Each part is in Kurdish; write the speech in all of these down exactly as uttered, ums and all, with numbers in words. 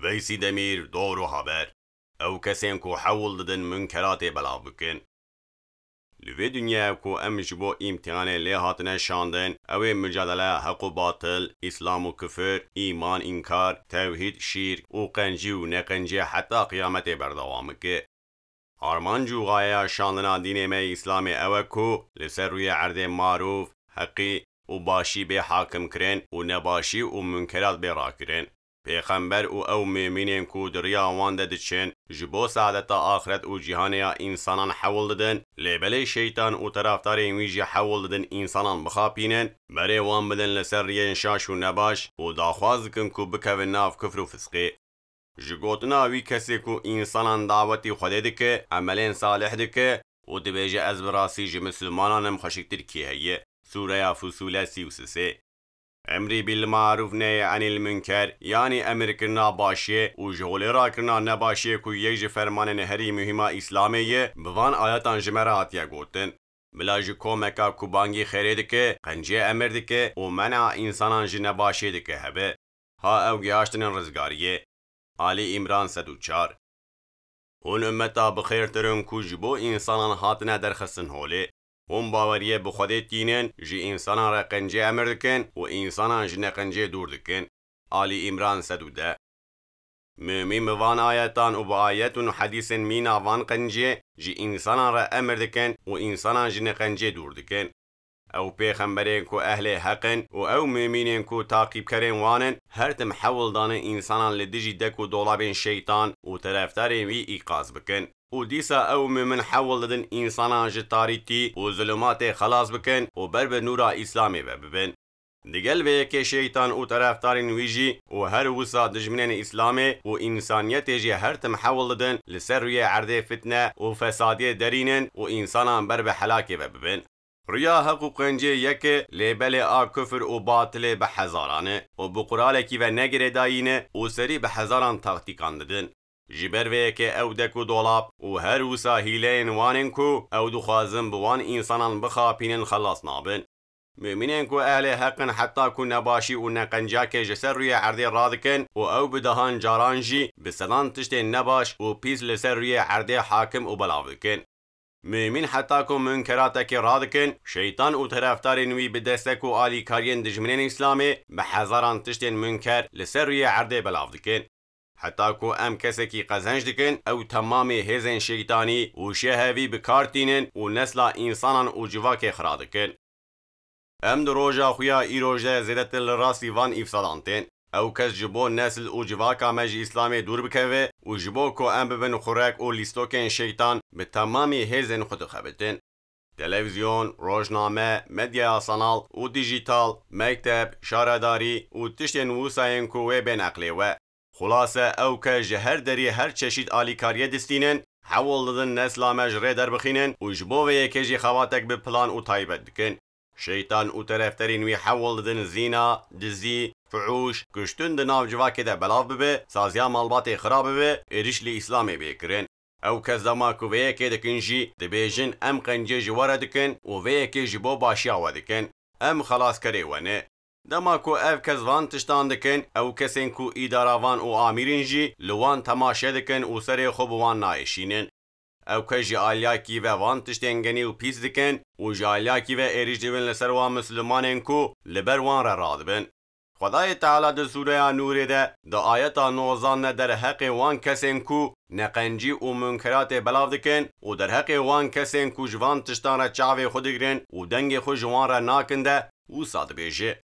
Qeysî Demîr, Doğru Haber. Ew kesên ku hewl didin munkeratê belav bikin. Li vê dinyayê ku em ji bo îmtihanê lê hatine şandin, ew ê micadeleya heq û batil, îslam û kifir, îman înkar, tewhîd şîrk û qencî û neqencî heta qiyametê berdewam bike. Armanc û xayeya şandina dînê me yê Îslamê ew e ku li ser rûyê erdê marûf, heqî û başî bê hakim kirin û nebaşî û munkerat bê rakirin. Pêxember û ew mûmînên ku di riya wan de diçin, ji bo saadeta axiret û cîhanê ya însanan hewl didin, lê belê şeytan û terafdarên wî jî hewl didin însanan bixapînin, berê wan bidin li ser riyên şaş û nebaş û daxwaz dikin ku bikevin nav kufr û fisqê. Ji gotina wî kesê ku însanan dawetî Xwedê dike, emelên salih dike û dibêje, ez bi rastî ji misilmanan im, xweşiktir kî heye? Sûreya Fusûle sî û sisê. Emrî bil marûf nehye anil munker, yanî emirkirina başiyê û ji holê rakirina nebaşiyê ku yek ji fermanên herî muhîma Îslamê ye, bi van ayetan ji me re hatiye gotin. Bila ji komeka ku bangî xêrê dike, qencê emir dike û mena însanan ji nebaşiyê dike hebe. Ha ew gihaştinin rizgariyê. Alî Îmran sed û çar. Hûn ummeta bixêrtir in ku ji bo însanan hatine derxistin holê. Hûn baweriyê bi Xwedê tînin, ji însanan re qencê emir dikin û însanan ji neqencê dûr dikin. Alî Îmran sed û deh. Mûmîn bi van ayetan û bi ayet û hedîsên mîna van qencê ji însanan re emir dikin û însanan ji neqencê dûr dikin. Ew pêxemberên ku ehlê heq in û ew mûmînên ku taqîbkerên wan in, her tim hewl dane însanan li dijî dek û dolabên şeytan û terefdarên wî îqaz bikin. Û dîsa ew mûmin hewl didin însanan ji tarîtî û zulumatê xelas bikin û ber bi nûra Îslamê ve bibin. Digel vê yekê şeytan û terefdarên wî jî û her wisa dijminên Îslamê û însaniyetê jî her tim hewl didin li ser rûyê erdê fitne û fesadiyê derînin û însanan ber bi helakê ve bibin. Riya heq û qencê yek e, lê belê a kufir û batilê bi hezaran e û bi quralekî ve ne girêdayî ne û serî bi hezaran taktîkan didin. Ji ber vê yekê ew dek û dolab û her wisa hîleyên wan ên ku ew dixwazin bi wan însanan bixapînin xelas nabin. Mûmînên ku ehlê heq in heta ku nebaşî û neqencakê ji ser rûyê erdê radikin û ew bi dehan caran jî bi sedan tiştên nebaş û pîs li ser rûyê erdê hakim û belav dikin. Mûmîn heta ku munkeratekê radikin, şeytan û terefdarên wî bi destek û alîkariyên dijminên Îslamê bi hezaran tiştên munker li ser rûyê erdê belav dikin. Heta ku em kesekî qezenc dikin, ew temamê hêzên şeytanî û şehevî bi kar tînin û nesla însanan û civakê xira dikin. Em di roja xwe ya îroj de zêdetir li rastî van îfsadan tên. Ew kes ji bo nesil û civaka me ji Îslamê dûr bikeve û ji bo ku em bibin xurek û lîstokên şeytan, bi temamî hêzên xwe dixebitin. Televîzyon, rojname, medyaya sanal û dijîtal, mekteb, şaredarî û tiştên wisa yên ku wê bên eqlê we. Xulase, ew kes ji her derî her çeşît alîkariyê distînin, hewl didin nesla me ji rê derbixînin û ji bo vê yekê jî xebatek bi plan û taybet dikin. Şeytan û terefderên wî hewl didin zîna, dizî, fuhûş, kuştin di nav civakê de belav bibe, saziya malbatê xira bibe, êrîş li Îslamê bê kirin. Ew kes dema ku vê yekê dikin jî, dibêjin, em qencê ji we re dikin û vê yekê ji bo başiya we dikin. Em xelaskerê we ne. Dema ku ev kes van tiştan dikin, ew kesên ku îdaravan û amîrîn jî li wan temaşe dikin û serê xwe bi wan naêşînin. Ew kes ji aliyakî ve van tiştên genî û pîs dikin û ji aliyakî ve êrîş dibin li ser wan mislimanên ku li ber wan re radibin. Xwedayê Teala di sûreya Nûrê de di ayeta nozan de derheqê wan kesên ku neqencî û munkeratê belav dikin û derheqê wan kesên ku ji van tiştan re çavê xwe digirin û dengê xwe ji wan re nakin de wisa dibêje.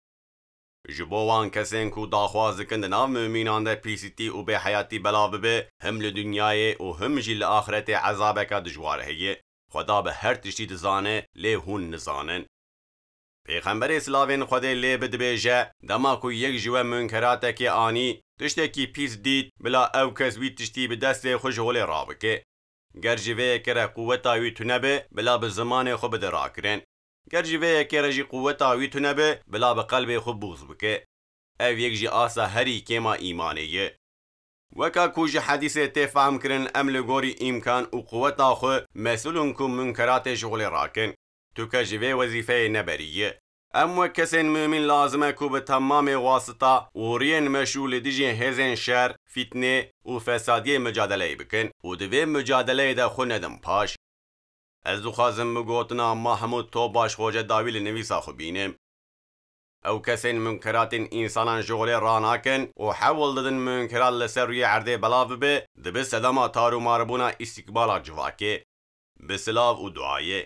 Ji bo wan kesên ku daxwaz dikin di nav mumînan de pîsîtî û bêheyatî belav bibe, him li dinyayê û him jî li axiretê ezabeke dijwar heye. Xweda bi her tiştî dizane, lê hûn nizanin. Pêxemberê silavên Xwedê lê bi dibêje, dema ku yek ji we munkeratekê anî, tiştekî pîs dît, bila ew kes wî tiştî bi destê xwe ji holê rabike. Ger ji vê yekê re quweta wî tune be, bila bi zimanê xwe bide rakirin. Ger ji vê yekê re jî quweta wî tune be, bila bi qelbê xwe bûx bike. Ev yek jî asta herî kêma îmanê ye. Weka ku ji hedîsê tê fehm kirin, em li gorî îmkan û quweta xwe mesûl in ku munkeratê ji holê rakin. Tu ke ji vê wezîfeyê neberî ye. Em wek kesên mumîn lazim e ku bi temamê wasita û riyên meşrû li dijî hêzên şer, fîtnê û fesadiyê mucadeleyê bikin û di vê mucadeleyê de xwe nedin paş. Ez dixwazim bi gotina Mahmûd Tobaş Xoce dawî li nivîsa xwe bînim. Ew kesên munkeratên însanan ji holê ranakin û hewl didin munkerat li ser rûyê erdê belav bibe, dibe sedema tarûmaribûna îstîkbala civakê. Bi silav û duayê.